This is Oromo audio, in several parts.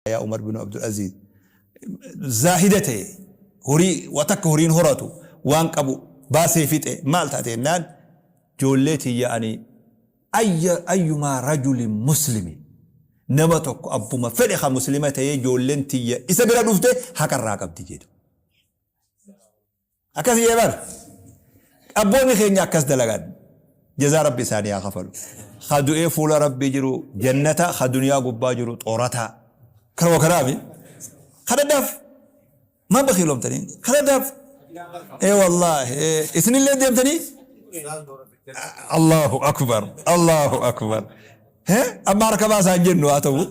Yaa Umar bin Abdul Aziz zaahida ta'e, horii waa takka horiin horatu, waan qabu baasee fixe. Maal taate jennaan, ijoollee tiyya ani ayya ayyumaa rajulin muslimi, nama tokko abbuma fedhe ka muslima ta'ee ijoolleen tiyya isa bira dhufte haqa irraa qabdi jedhu. Akkas jee bar. Abboonni keenya akkas dalagan. Jazaa Rabbi isaanii haa kafalu. Ka du'ee fuula Rabbii jiru jannata, ka duniyaa gubbaa jiru xoorataa. Kanuma kanaafi. Kadhadhaaf. Maa bakiilomtanii? Kadhadhaaf. Ee wallaahi. Isinillee deemtanii? Allahu akbar. Allahu akbar. Hee? Amma harka baasaa hin jennu haa ta'u.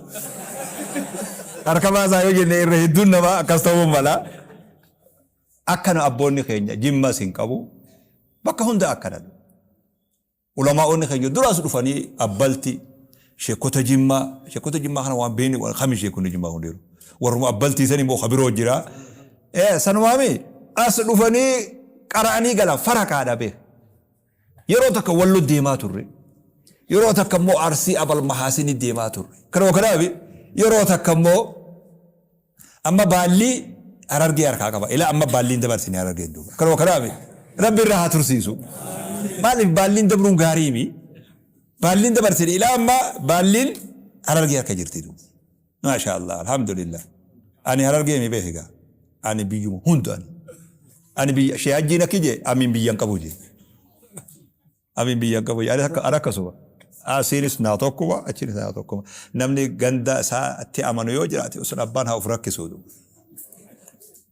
Harka baasaa yoo jenne irra hedduun namaa akkas ta'uu mala. Akkana abboonni keenya Jimmas hin qabu, bakka hunda akkana. Ulamaa'onni keenya duraas dhufanii abbalti sheekota Jimmaa, sheekota Jimmaa kana waan beekni kami sheekonni Jimmaa hundeeru. Warruma abbaltii san immoo kabiroo jira. Ee sanumaami as dhufanii qara'anii galan farakaadha beek. Yeroo takka Wallo deemaa turre. Yeroo takka immoo Arsii Abal Mahaasini deemaa turre. Kanuma kanaafi yeroo takka immoo amma baallii Harargee harkaa qaba. Ilaa amma baalliin dabarsine Harargeen duuba. Kanuma kanaafi Rabbi irraa haa tursiisu. Maaliif baalliin dabruun gaariimi? Baalliin dabarsine ilaa amma baalliin Harargee harka jirti duuba. Maashaa Allah, alhamdulillah. Ani Harargee mi beeki gaa. Ani biyyuma hunda ani. Ani biyya shee hajjiin akki jee amiin biyyan qabu jee. Amiin biyyan qabu jee. Ani akka ani akkasuma. Asiinis naa tokkuma, achiinis naa tokkuma. Namni ganda isaatti amanu yoo jiraate sun abbaan haa of rakkisuu.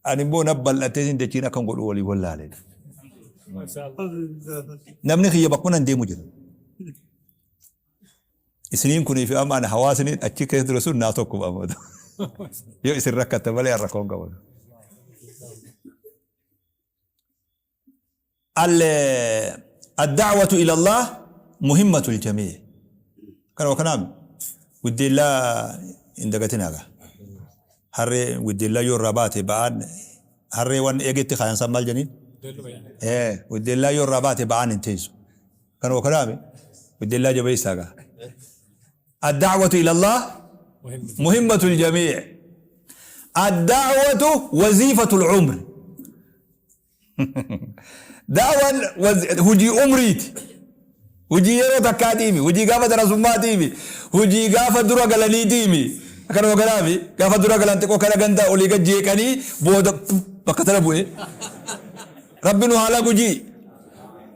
Ani immoo na bal'atee sin dachiin akkan godhu walii wallaale. Namni kiyya bakkuma nan deemu jira. Isiniin kunii fi amma ani hawaasni achi keessa ture sun naa tokkuma amma. Yoo isin rakkatte malee an rakkoon qabu. الدعوة إلى الله مهمة الجميع. Kana kanaaf guddeellaa hin dagatinaa gaa. Harree guddeellaa yoo irraa baate ba'aan harree waan eegetti kaayan san maal jedhaniin? Guddeellaa yoo irraa baate ba'aan hin teessu. Kanuma kanaami guddeellaa jabeessaa gaa. Ad-da'watu ila Allah muhimmatul jamii'. Ad-da'watu waziifatul umri. Da'waan hojii umriiti. Hojii yeroo takkaatiimi. Hojii gaafa darasummaatiimi. Hojii gaafa dura galaniitiimi. Kanuma kanaafi gaafa dura galan xiqqoo kana ganda olii gad jeeqanii booda bakka tana bu'ee. Rabbi nu haa lagu jii.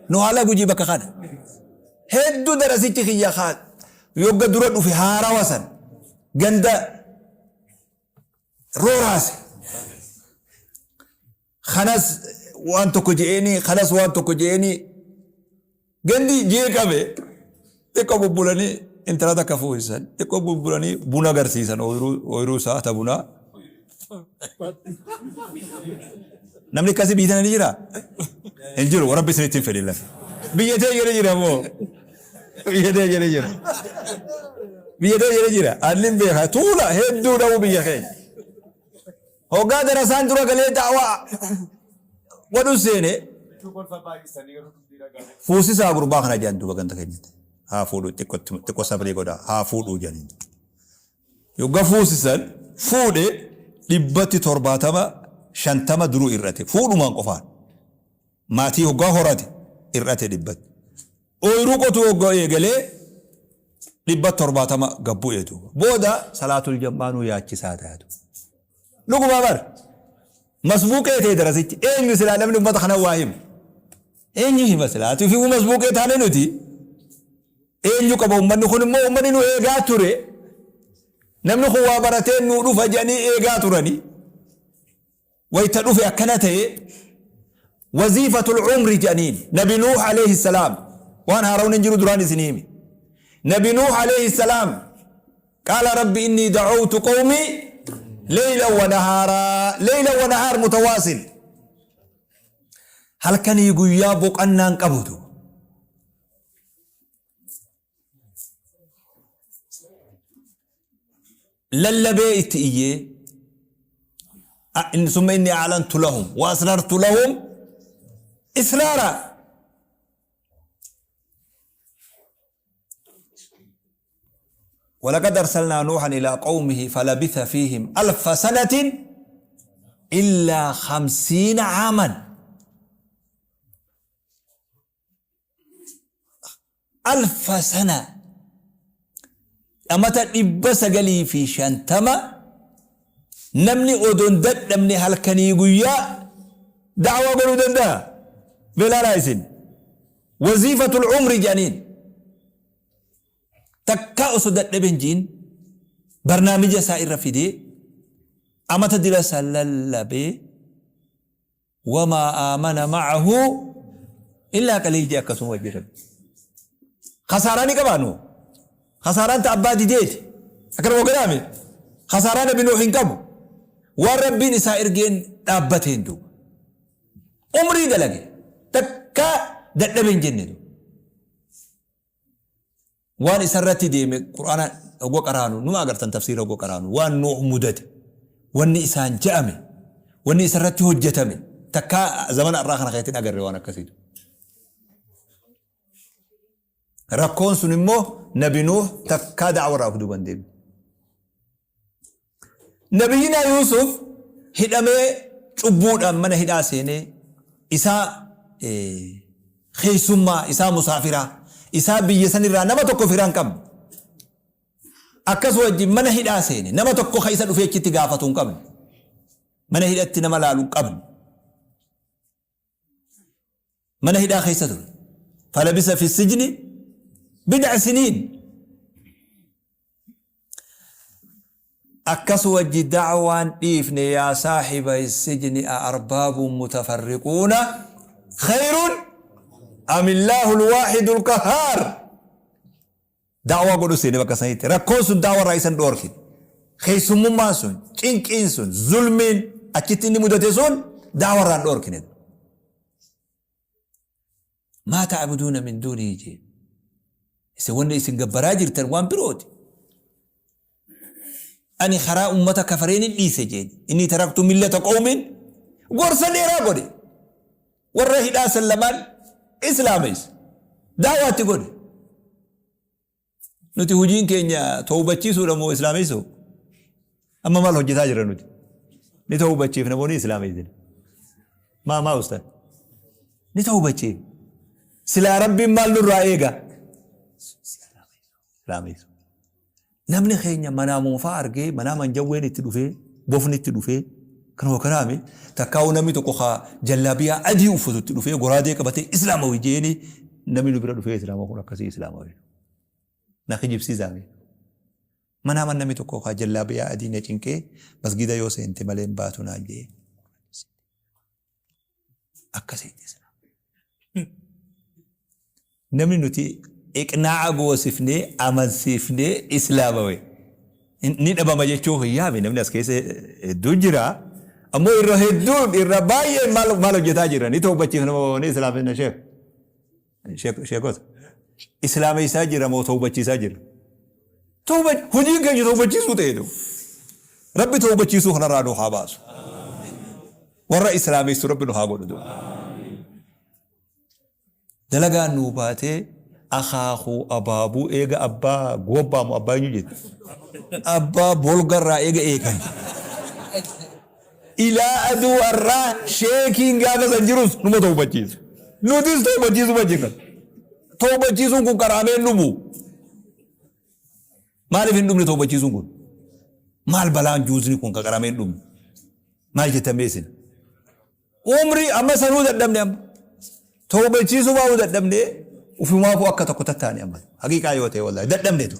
Nu haa lagu jii bakka kana. Hedduu darasichi kiyya kaa yogga dura dhufe haarawa san ganda rooraase. Kanas waan tokko je'eeni, kanas waan tokko je'eeni, gandi jeeqame. Xiqqoo bubbulanii intala takka fuusisan, xiqqoo bubbulanii buna agarsiisan, ooyiruu isaa ta bunaa. Namni akkasii biyya tana ni jira? Hin jiru. Rabbi isinitti hin fedhin lafa. Biyya tee jedhe jira moo? Biyya tee jedhe jira. Biyya tee jedhe jira. Anni hin beeka. Tuula hedduu dha'uu biyya keenya. Hoggaa darasaan dura galee da'waa godhu seene. Fuusisaa gurbaa kana jedhan duuba ganda keenyatti. Haa fuudhu, xiqqoo sabrii godhaa haa fuudhuu jedhaniin. Yogga fuusisan fuudhe, 170 50 duruu irrate fuudhumaan qofaan. Maatii hoggaa horate irrate dhibbatti. Ooyiruu qotuu hoggaa eegalee 170 gad bu'e duuba. Booda salaatul jam'aanuu yaachisaa taatu. Dhugumaa bar. Masbuuqee ta'e darasichi. Eenyu silaa namni ummata kana waa himu? Eenyu hima silaa? Ati ofii masbuuqee taane nuti. Eenyu qaba ummanni kun immoo? Ummanni nu eegaa ture. Namni kun waa baratee nu dhufa jedhanii eegaa turani. Wayta dhufe akkana ta'e, waziifatul umri jedhaniin. Nabi Nuuh alayhi salaam, waan haarawni hin jiru, duraan isin himi. Nabi Nuuh alayhi salaam qaala rabbi innii da'awtu qawmii leylan wa nahaaraa, leylan wa nahaar mutawaasil, halkanii guyyaa boqannaan qabutu. Lallabee itti iyyee, summa inni a'lantu lahum wa asrartu lahum israara. Walaqad arsalnaa Nuuhan ilaa qawmihi falabitha fiihim alfa sanatin illaa khamsiina caaman. Alfa sana amata 950 namni odoon dadhabne halkanii guyyaa da'waa godhuu danda'a. Mee ilaalaa isin. Waziifatul umri jedhaniin. Takkaa osoo dadhabe hin ji'in barnaamija isaa irra fidee amata dila san lallabee wamaa aamana ma'ahu illaa qaliil jee akkasuma wajji rabbi. Khasaaraa ni qabaa Nuuh? Khasaaraan ta abbaa dideeti. Akkana waganaame khasaaraa nabi Nuuh hin qabu. Waan rabbiin isaa ergeen dhaabbateen duuba. Umrii dalage takkaa dadhabe hin jenne duuba. Waan isarratti deeme Qur'aana hogga qaraanu numa agartan tafsiira hogga qaraanu waan Nuuh mudate wanni isaan je'ame wanni isarratti hojjatame takkaa zamana arraa kana keessatti hin agarre waan akkasiitu. Rakkoon sun immoo nabi Nuuh takkaa da'warraa of duuba hin deemne. Nabiyyinaa Yuusuf hidhamee cubbuudhaan mana hidhaa seenee isaa keessummaa, isaa musaafiraa, isaa biyya sanirraa nama tokko firaa hin qabne. Akkas wajjin mana hidhaa seene nama tokko ka isa dhufee achitti gaafatu hin qabne. Mana hidhatti nama laalu hin qabne. Mana hidhaa keessa ture. Falabisa fi sijni bid'a siniin. Akkas wajji da'waan dhiifne yaa saahiba sijni a arbaabun mutafarriquuna khayrun amillaahu alwaahidu alqahhaar. Da'waa godhu seene bakka sanitti. Rakkoon sun da'waa irraa isan dhoorkite. Keessummummaan sun, cinqiin sun, zulmiin achitti inni mudate sun da'waa irraa hin dhoorkine. Maa ta'buduuna min duunihi jee. Isin wanni isin gabbaraa jirtan waan birooti. Ani karaa ummata kafareen hin dhiise jeen. Inni taraktu millata qawmin gorsa dheeraa godhe. Warra hidhaa san lamaan islaameesse. Da'waatti godhe. Nuti hojiin keenya tawbachiisuudha moo islaameessuu? Amma maal hojjetaa jirra nuti? Ni tawbachiifna moo ni islaameessina? Maa maa ustaz? Ni tawbachiifna. Silaa Rabbiin maal nurraa eega? Islaameessuu. Namni keenya manaa moofaa argee manaa manjawween itti dhufee bofni itti dhufee kanuma kanaami takkaa'uu namni tokko kaa jallaabiyaa adii uffatu itti dhufee goraadee qabatee islaamawi jeeni namni nu bira dhufee islaama kun akkasii islaamawi na kijibsiisaa mee manaa namni tokko kaa jallaabiyaa adii na cinqee masgida yoo seente malee hin baatu naan jee akkasitti islaama. Namni nuti iqnaa'a goosifnee amansiifnee islaamawe ni dhabama jechuu hin yaame namni as keessa hedduun jira. Ammoo irra hedduun irra baay'een maal maal hojjetaa jira ni tawbachiifna moo ni islaamina sheek sheekota islaameessaa jira moo tawbachiisaa jira. Tawba hojiin keenya tawbachiisuu ta'eetu. Rabbi tawbachiisuu kanarraa nu haa baasu. Warra islaameessu Rabbi nu haa godhu. Dalagaan nuu baatee akaakuu abaabuu eega abbaa goobbaa moo abbaa eenyu jette? Abbaa bolgarraa eega eegan. Ilaa aduu har'aa sheekiin gaafa san jirus numa tawbachiisa. Nutis tawbachiisuma jirra. Tawbachiisuun kun qaraamee hin dhumu. Maaliif hin dhumne tawbachiisuun kun? Maal balaan juuzni kun qaqaramee hin dhumne? Maal jettan mee isin? Umrii amma sanuu dadhabne amma. Tawbachiisuu baa'uu dadhabne ufumaafuu akka tokko tattaane amma. Haqiiqaa yoo ta'e wallaahi dadhabne tu.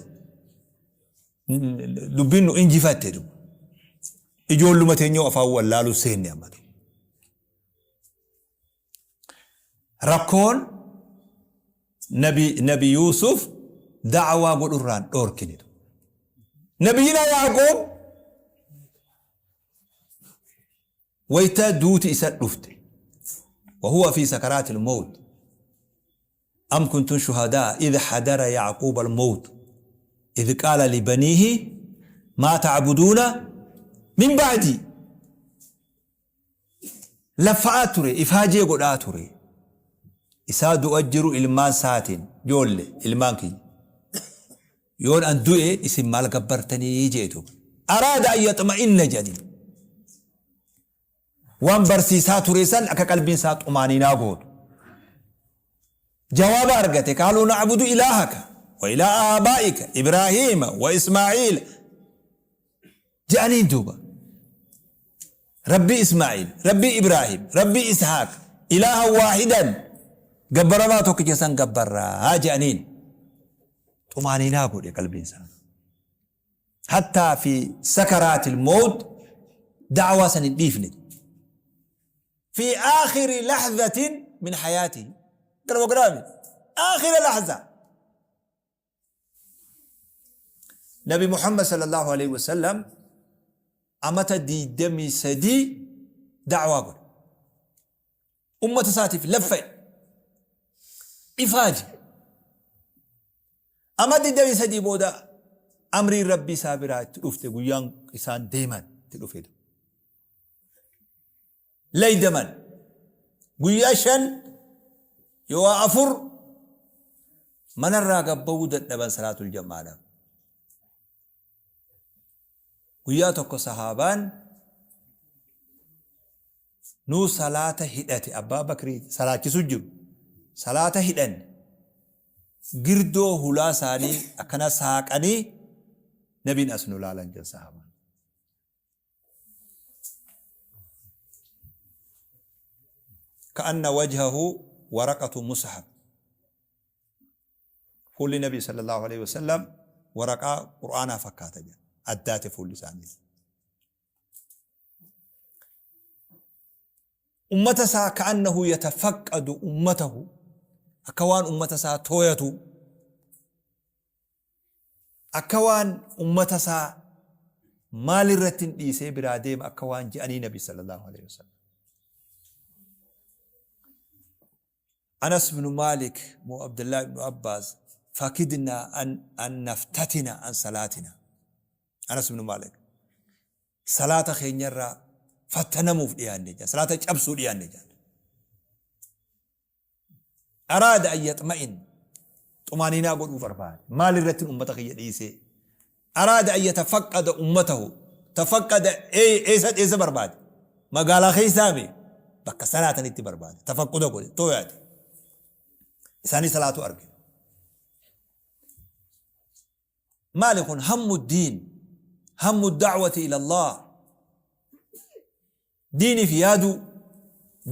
Dubbiin nu injifatte tu. Ijoolluma teenyoo afaan wallaaluu seenne amma tu. Rakkoon nabi nabi Yuusuf da'awaa godhurraan dhoorkine. Nabiyyina Yaaqoob wayta duuti isa dhufte wahuwa fi sakaraatil mawt am kuntum shuhadaa idh hadara yacquuba almawt idh qaala libaniihi maa tacbuduuna min bacdii laffa'aa ture ifaajee godhaa ture isaa du'a jiru ilmaan isaatiin joolle ilmaan kiyya Yoon an du'e isin maal gabbartanii jee duuba. Araada an yaxma'inna jedhaniin. Waan barsiisaa ture san akka qalbiin isaa xumaaniinaa gootu. Jawaaba argate qaaluu na'budu ilaahaka wa ilaaha aabaa'ika Ibraahiima wa Ismaa'iila je'aniin duuba. Rabbii Ismaa'iil, Rabbii Ibraahim, Rabbii Ishaaq, ilaahan waahidan gabbaramaa tokkicha san gabbarraa je'aniin. Xumaaniinaa godhe qalbiin isaa. Hattaa fi sakaraatil mawt da'waa san hin dhiifne. Fi aakhiri lahzatin min hayaatihi. Kana mogiraami. Aakhira lahza. Nabi Muhammad sallallahu alaihi wasallam amata 23 da'waa godhe. Ummata isaatiif laffa'e. Ifaaje. Ama 23 booda amriin Rabbii isaa biraa itti dhufte guyyaan isaan deeman itti dhufe. Laydaman guyyaa 5 yoo 4 manarraa gabba'uu dadhaban salaatul jamaadhaaf. Guyyaa tokko sahaabaan nuu salaata hidhate abbaa bakrii salaachisu jiru salaata hidhan girdoo hulaa isaanii akkana saaqanii nabiin as nu laalan jedhan sahaabaan. Ka'anna wajhahu waraqatu mushaf. Fuulli Nabii sallallahu alaihi wasallam waraqaa Qur'aanaa fakkaata jedha. Addaate fuulli isaanii. Ummata isaa ka'annahu yatafaqqadu ummatahu akka waan ummata isaa tooyatu Akka waan ummata isaa maal irrattin dhiisee biraa deema akka waan je'anii Nabi sallallahu alaihi wasallam. Anas ibn Malik moo Abdullah ibn Abbas fakidna an naftatina an salaatina. Anas ibn Malik salaata keenyarraa fattanamuuf dhiyaanne jedhan salaata cabsuu dhiyaanne jedhan. Araada an yaxma'in xumaaniinaa godhuu barbaade. Maal irrattin ummata kiyya dhiisee? Araada an yatafaqqada ummatahu. Tafaqqada eessa eessa barbaade? Magaalaa keessaa mi? Bakka salaatanitti barbaade. Tafaqquda godhe tooyaate. Isaanii salaatu arge. Maali kun hammu diin hammu da'wati ila Allah. Diiniif yaaduu,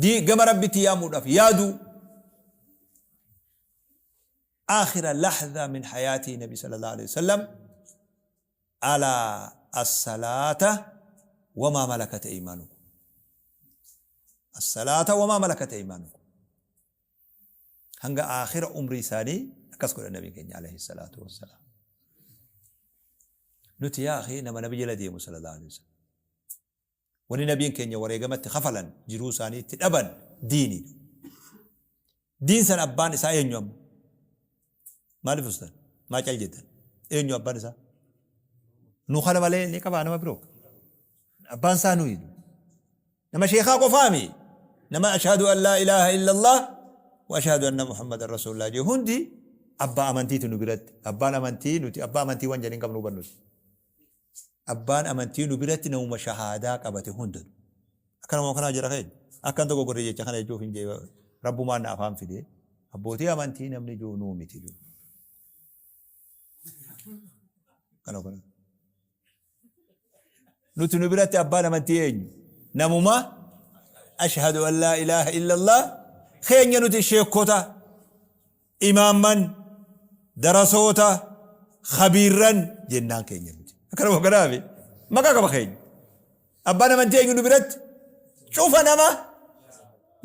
dii gama Rabbitti yaamuudhaaf yaaduu. Aakhira lahza min hayaatii Nabi sallallahu alaihi wasallam alaa as-salaata wamaa malakat aymaanukum. As-salaata wamaa malakat aymaanukum. Hanga aakhira umrii isaanii akkas godhan Nabiin keenya alayhi salaatu wassalaam. Nuti yaa akhii nama nabi jala deemu sallallahu alaihi wasallam. Wanni Nabiin keenya wareegama itti kafalan, jiruu isaanii itti dhaban diini. Diin san abbaan isaa eenyu amma? Maaliif ustan? Maa cal jettan? Eenyu abbaan isaa? Nu kana malee ni qabaa nama biroo? Abbaan isaa nuyi. Nama sheekaa qofaami. Nama ashhadu an laa ilaaha illallah wa ashhadu anna Muhammadan rasuulullah jee hundi abbaa amantiiti nu biratti. Abbaan amantii nuti abbaa amantii waan jedhin qabnu hubannuti. Abbaan amantii nu biratti namuma shahaadaa qabate hunda. Akka nama kanaa jira keenya. Akkan tokko godhe jecha kana jechuuf hin jee rabbumaan na afaan fide. Abbootii amantii namni jiru nuu miti jiru. Kana kana. Nuti nu biratti abbaan amantii eenyu? Namuma ashhadu an laa ilaaha illallah keenya nuti sheekota Imaamman, darasoota, khabiirran jennaan keenya nuti. Akkanuma kanaafi maqaa qaba keenya. Abbaan amantii eenyu nu biratti? Cufa nama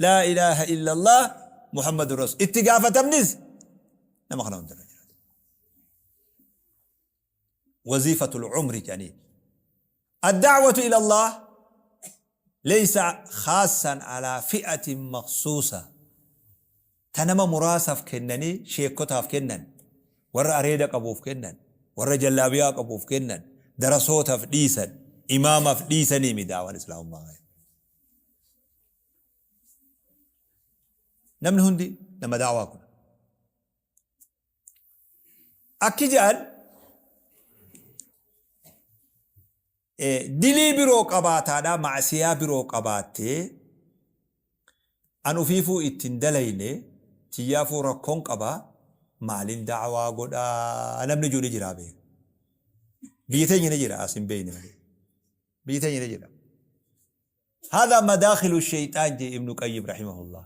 laa ilaaha illallah Muhammadu Rasul. Itti gaafatamnis nama kana hundarra jiraata. Waziifatul umri jedhanii. Ad-da'watu ila Allah laysa khaassan alaa fi'atin makhsuusa ta nama muraasaaf kennanii sheekkotaaf kennan, warra areeda qabuuf kennan, warra jallaabiyaa qabuuf kennan, darasootaf dhiisan, imaamaf dhiisaniimi da'waan islaamummaa. Namni hundi nama da'waa godha. Akki je'an Dilii biroo qabaataadhaa ma'siyaa biroo qabaattee an ufiifuu itti hin dalayne tiyyaafuu rakkoon qaba maalin da'waa godhaa namni jiru ni jiraa beeka. Biyya teenya ni jira as hin beeyne malee. Biyya teenya ni jira. Haadha madaakhilu shayxaan jee Ibnu Qayyim rahimahullah.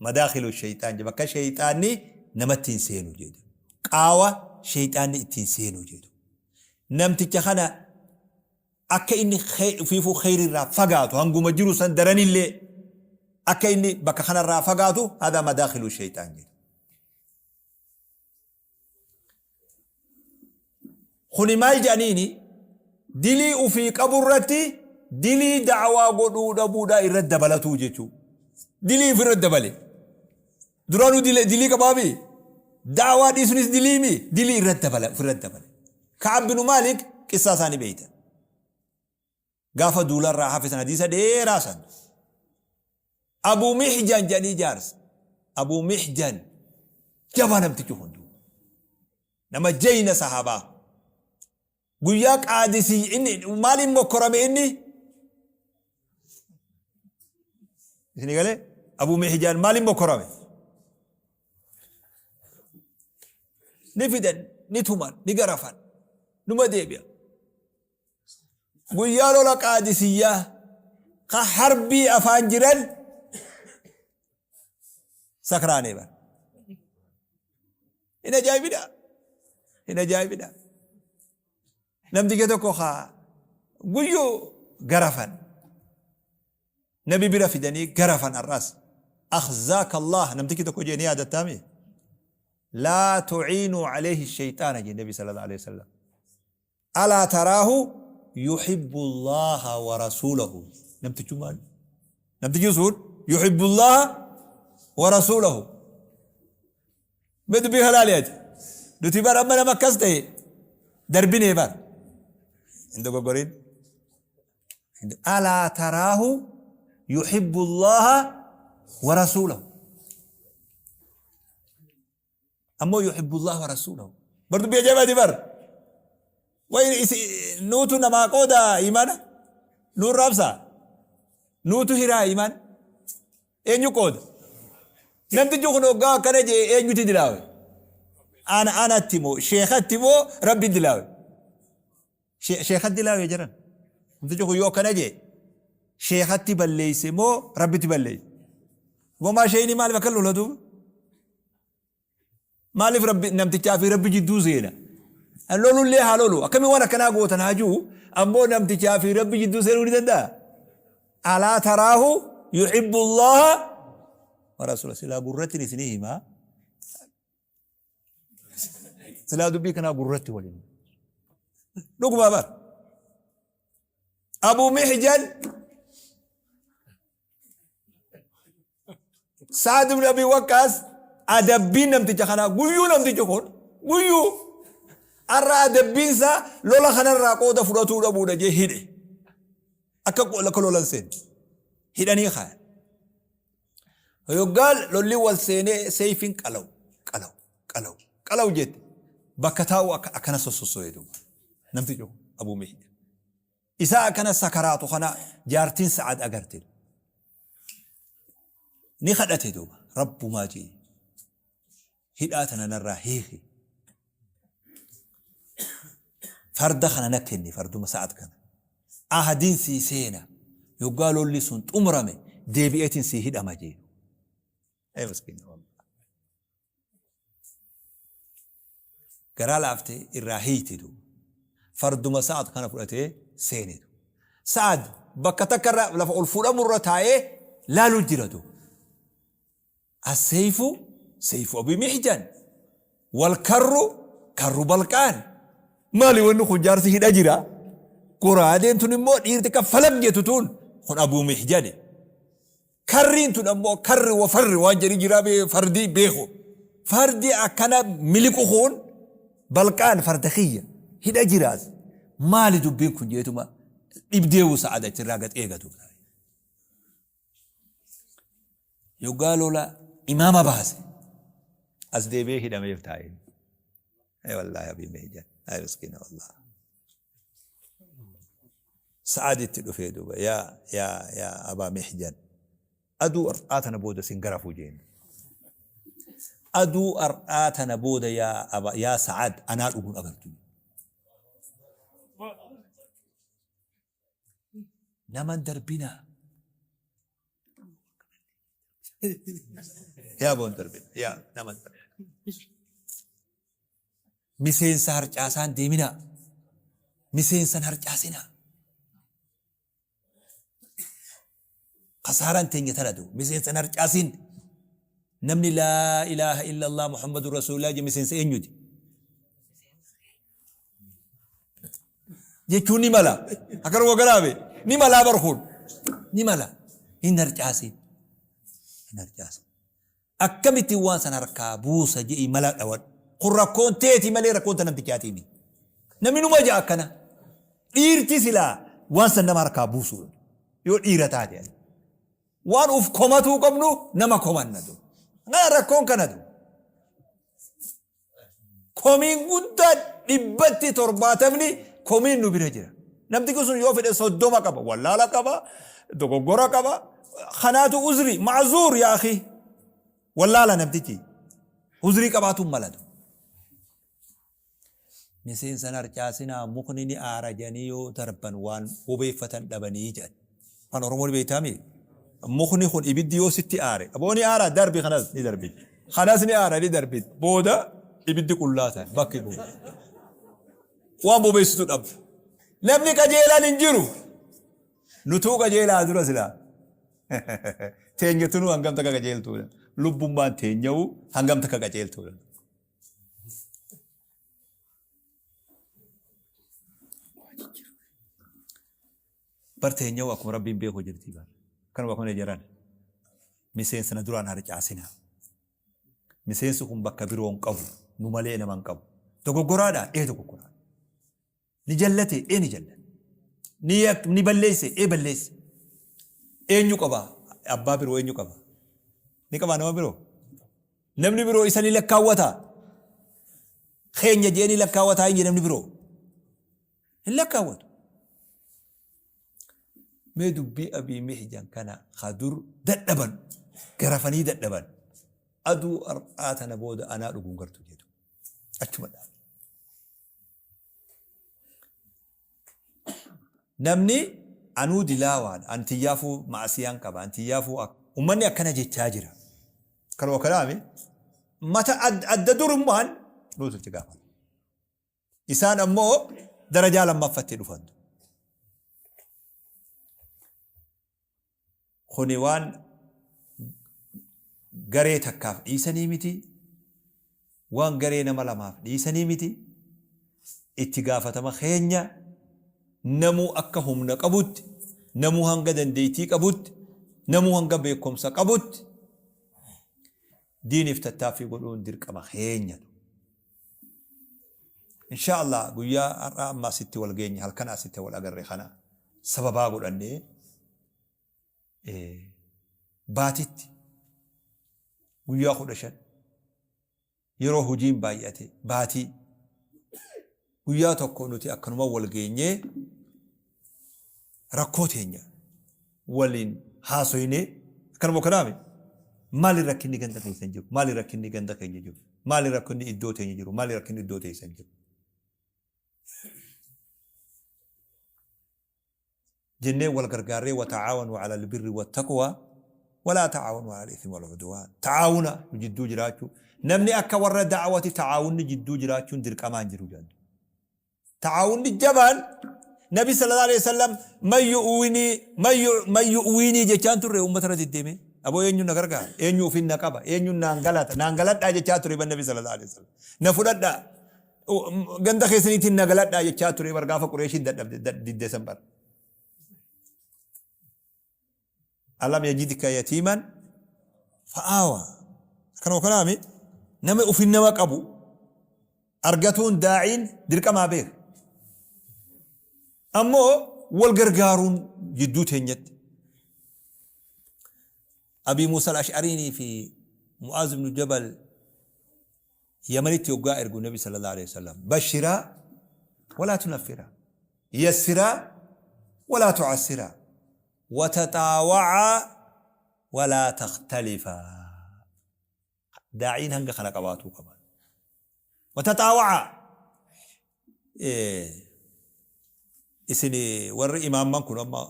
Madaakhilu shayxaan jee bakka shayxaanni namatti hin seenu jedhu. Qaawa shayxaanni ittiin seenu jedhu. Namticha kana akka inni ufiifuu kheyri irraa fagaatu hanguma jiru san daranillee akka inni bakka kanarraa fagaatu haadha madaakhilu shayxaan jedhu. Kuni maal jedhaniini dilii ufii qabu irratti dilii da'waa godhuu dhabuudhaa irratti dabalatuu jechuu. Dilii ofirratti dabale. Duraanuu dilii qabaami. Da'waa dhiisunis diliimi dilii irratti dabala ofirratti dabale. Ka'ab binu Maalik qissaa isaanii beeytan. Gaafa duularraa hafe san hadiisa dheeraa san. Abuu Mihjan jedhanii jaarsa. Abuu Mihjan jabaa namtichi kun duuba. Nama jayna sahaabaa. Guyyaa qaadisii inni maaliin mokkorame inni? Isin galee? Abuu Mihjan maaliin mokkorame? Ni fidan, ni tuman, ni garafan, numa deebi'a. Guyyaa lola Qaadisiyyaa ka harbii afaan jiran sakraanee bar. Hin ajaa'ibidha. Hin ajaa'ibidha. Namticha tokko ka guyyuu garafan. Nabi bira fidanii garafan har'as. Akhzaaka Allah namtichi tokko jee ni yaadattaami. Laa tuciinuu alayhi shayxaana jee Nabi sallallahu alayhi wasallam. Alaa taraahu yuhibbu Allaaha wa rasuulahu namtichummaan namtichi sun yuhibbu Allaaha wa rasuulahu mee dubbii halaali ati nuti bar amma nama akkas ta'e darbinee bar hin dogoggorin alaa taraahu yuhibbu Allaaha wa rasuulahu Ammoo yuhibbullaah wa rasuulahu. Bar dubbii ajaa'ibaati bar. Wayi isi nuutu namaa qooda imaana. Nuun raabsaa. Nuutu hiraa imaana. Eenyu qooda? Namtichi kun hoggaa akkana jee eenyuti dilaawe? Ana anatti moo sheekatti moo rabbi dilaawe? Sheekatti dilaawe jedhan. Namtichi kun yoo akkana jee sheekatti balleeyse moo rabbitti balleeyse? Gomaa sheeyni maaliif akka lola duuba? Maaliif rabbi namtichaa fi rabbi jidduu seena? Lolullee haa lolu. Akkamiin waan akkanaa gootan haa jiru. Ammoo namtichaa fi rabbi jidduu seenuu ni danda'a? Alaa taraahu yuhibbu Allaha wa rasuula. Silaa gurratti isinii himaa. Silaa dubbii kanaa gurratti waliin. Dhugumaa bara. Abuu Mihjan Sa'ad ibn Abi Waqqaas adabbiin namticha kanaa guyyuu namtichi kun guyyuu har'a adabbiin isaa lola kanarraa qooda fudhatuu dhabuudha jee hidhe. Akka akka lolan seenne hidhanii kaayan. Yoggaa lolli wal seenee seeyfiin qalaw qalaw qalaw qalaw jette bakka taa'u akka akkana sossosso'ee duuba namtichi kun Abuu Mihjan. Isaa akkana sakaraatu kana jaartiin Sa'ad agarte. Ni kadhate duuba rabbumaa jee hidhaa tana narraa hiiki. Farda kana na kenni farduma Sa'ad kana. Ahadiin sii seena yoggaa lolli sun xumurame deebi'eetiin sii hidhama jee. Ee miskiina wallah. Garaa laaftee irraa hiiyte duuba. Farduma Sa'ad kana fudhatee seene duuba. Sa'ad bakka takka irra lafa ol fuudhamu irra taa'ee laalu jira duuba. As-sayfu sayfu Abi Mihjan wal karru karru Balqaan. Maali wanni kun jaarsi hidha jira. Goraadeen tun immoo dhiirti akka falaq jettu tun kun Abu Mihjani. Karriin tun ammoo karri wa farri waan jedhi jiraa bee fardii beeku. Fardi akkana miliqu kun balqaan farda kiyya hidha jiraas maali dubbiin kun jeetuma dhibdeewu sa'ad achirraa gad eegatu. Yoggaa lola imaama baase as deebi'ee hidhameef taa'e. Ee wallaahi abii meejan. Ay miskiina wallaahi. Sa'aditti dhufee duuba yaa yaa yaa Abaa Mihjan aduu ar'aa tana booda sin garafuu jeen. Aduu ar'aa tana booda yaa aba yaa Sa'ad anaa dhuguun agartu. Naman darbinaa. Yaa boon darbina. Yaa naman darbina. Miseensa harcaasaan deeminaa. Miseensan harcaasinaa. Kasaaraan teenya tana du. Miseensan harcaasin. Namni laa ilaaha illallah Muhammadu Rasuulillah jedhe miseensa eenyuti? Jechuun ni mala. Akkanuma garaabe ni malaa bar kun. Ni mala. Hin harcaasin. Hin harcaasin. Akkamittiin waan san harkaa buusa je'ii mala dhawadhu. Kun rakkoon teeti malee rakkoon ta namtichaatii miti. Namni numa ja'a akkana. Dhiirti silaa waan san nama harkaa buusuu yoo dhiira taate. Waan uf komatuu qabnu nama komanna du. Kana rakkoon kana du. Komiin guddaan dhibbatti torbaatamni komiin nu bira jira. Namtichi sun yoo fedhe 30 qaba, wallaala qaba, dogoggora qaba. Kanaatu uzri, ma'zuur yaa akhi. Wallaala namtichi. Uzrii qabaatuun malatu. Miseensa hin harcaasinaa mukni ni aara jedhanii yoo darban waan bobeeffatan dhabanii jedhan. Afaan Oromoo ni beektaami? Mukni kun ibiddi yoo sitti aare aboo ni aara darbi kanas ni darbi. Kanas ni aara ni darbi. Booda ibiddi qullaa ta'a bakki kun. Waan bobeessitu dhabda. Namni qajeelaan hin jiru. Nutuu qajeelaa dura silaa. Teenyatunuu hangam takka qajeeltuudha. Lubbummaan teenya'uu hangam takka qajeeltuudha. Bar teenya'u akkuma rabbiin beeku jirti bar. Kanuma akkuma jedhan miseensa na duraan harcaasina. Miseensi kun bakka biroo hin qabu nu malee nama hin qabu. Dogoggoraadha ee dogoggoraadha. Ni jallate ee ni jallate. Ni yak ni balleesse ee balleesse. Eenyu qaba? Abbaa biroo eenyu qaba? Ni qabaa nama biroo? Namni biroo isa ni lakkaawwataa? Keenya jee ni lakkaawwataa hin namni biroo? Hin lakkaawwatu. Mee dubbii Abii Mihjan kana ka dur dadhaban garafanii dadhaban aduu har'aa tana booda anaa dhuguun gartu jedhu. Achuma dhaabe. Namni anuu dilaawaadha, an tiyyaafuu ma'asiyaan qaba, an tiyyaafuu ak. Ummanni akkana jechaa jira. Kanuma kanaami mata adda durummaan nuutu itti gaafata. Isaan ammoo darajaa lammaffatti dhufan. Kuni waan garee takkaaf dhiisanii miti, waan garee nama lamaaf dhiisanii miti, itti gaafatama keenya namuu akka humna qabutti, namuu hanga dandeettii qabutti, namuu hanga beekumsa qabutti diiniif tattaaffii godhuun dirqama keenya. Inshaa Allah guyyaa har'aa amma asitti wal geenye halkan asitti wal agarre kana sababaa godhannee baatitti guyyaa 15 yeroo hojiin baay'ate baatii guyyaa tokko nuti akkanuma wal geenyee rakkoo teenya waliin haasoynee akkanuma kanaami maali rakkinni ganda keessan jiru maali rakkinni ganda keenya jiru maali rakkinni iddoo teenya jiru maali rakkinni iddoo teessan jiru jennee wal gargaarree wa ta'aawanuu ala albirri wattaqwaa walaa ta'aawanuu ala al-ithmi wal udwaan ta'aawuna nu jidduu jiraachuu namni akka warra da'awati ta'aawunni jidduu jiraachuun dirqamaan jiru jedhan Ta'aawunni jabaan Nabi sallallahu alaihi wasallam man yu'winii man yu- man yu'winii jechaan turre uummata irra deddeemee aboo eenyu na gargaara eenyu ofiin na qaba eenyu naan galata naan galadhaa jechaa ture ban Nabi sallallahu alaihi wasallam na fudhadhaa ganda keessaniitiin na galadhaa jechaa ture bar gaafa Qureeshiin dadhabde didde san bar. Alam yajidka yatiiman fa'aawa. Akkanuma kanaami nama ofin nama qabu argatuun daa'iin dirqamaa beeka. Ammoo wal gargaaruun jidduu teenyatti. Abii Muusa al-Ash'ariinii fi Mu'aaz ibn Jabal Yamanitti yoggaa ergu Nabi sallallahu alaihi wasallam bashiraa walaa tunaffiraa yassiraa Walaa tu'assiraa. Wataxaawa'aa walaa takhtalifaa. Daa'iin hanga kana qabaatuu qaba. Wataxaawa'aa. Isin warri imaamman kun amma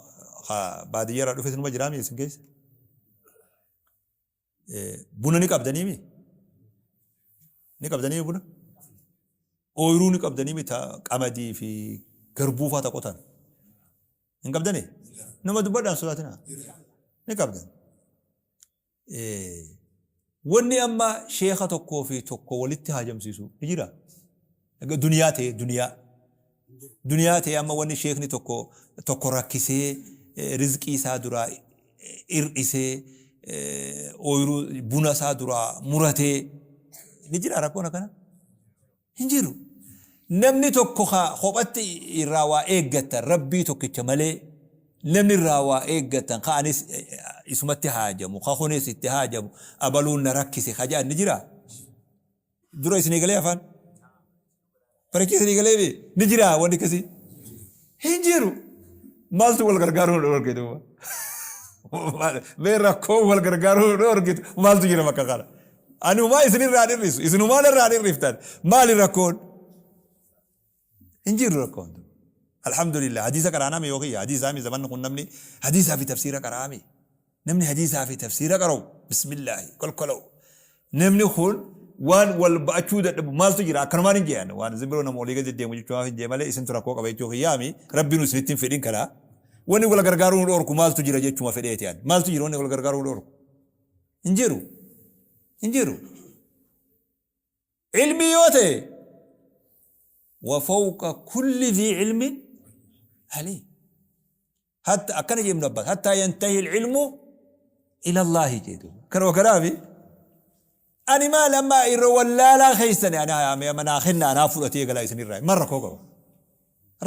baadiyyaarraa dhufe isinuma jiraami isin keessa? Buna ni qabdaniimi? Ni qabdaniimi buna? Ooyiruu ni qabdaniimi ta qamadii fi garbuu faa ta qotan? Hin qabdanii? Nama dubbadhaan sodaatinaa. Ni qabdan. Wanni amma sheeka tokkoo fi tokko walitti haajamsiisu ni jira. Duniyaa ta'e duniyaa. Duniyaa ta'e amma wanni sheekni tokko tokko rakkisee rizqii isaa duraa hir'isee ooyiruu buna isaa duraa muratee ni jira rakkoon akkana. Hin jiru. Namni tokko ka kophatti irraa waa eeggattan Rabbii tokkicha malee namni irraa waa eeggattan ka anis isumatti haajamu ka kunis itti haajamu abaluun na rakkise ka jedhan ni jiraa? Dura isinii galee afaan? Barichi isinii galee bee? Ni jiraa wanni akkasii? Hin jiru. Maaltu wal gargaaruu nu dhorke duuba? Mee rakkoo wal gargaaruu nu dhorkitu maaltu jira bakka kana? Ani humaa isinirraa hin hir'isu. Isinumaa narraa hin hir'iftan. Maali rakkoon? Hin jiru rakkoon. Alhamdulillah. Hadiisa qaraanaa yoo kiyya. Hadiisaa mi zamanni kun namni hadiisaa fi tafsiira qaraami. Namni hadiisaa fi tafsiira qara'u bismillaahi kolkola'u. Namni kun waan wal ba'achuu dadhabu maaltu jira akkanumaan hin jee'an waan isin biroo nama olii gadi deemu jechuudhaaf hin jee malee isintu rakkoo qaba jechuu kiyyaami rabbiin isinitti hin fedhin kana wanni wal gargaaruu nu dhorku maaltu jira jechuma fedheeti an maaltu jira wanni wal gargaaruu nu dhorku hin jiru hin jiru. Ilmii yoo ta'e wa fawqa kulli dhii ilmin aliim. Hatta akkana jee Ibnu Abbaas hatta yantahi ilmu ila Allaahi jee duuba. Kanuma kanaafi ani maal amma irra wallaalaa keessani ani amma naa kenna anaa fudhatee galaa isinirraa maal rakkoo qaba?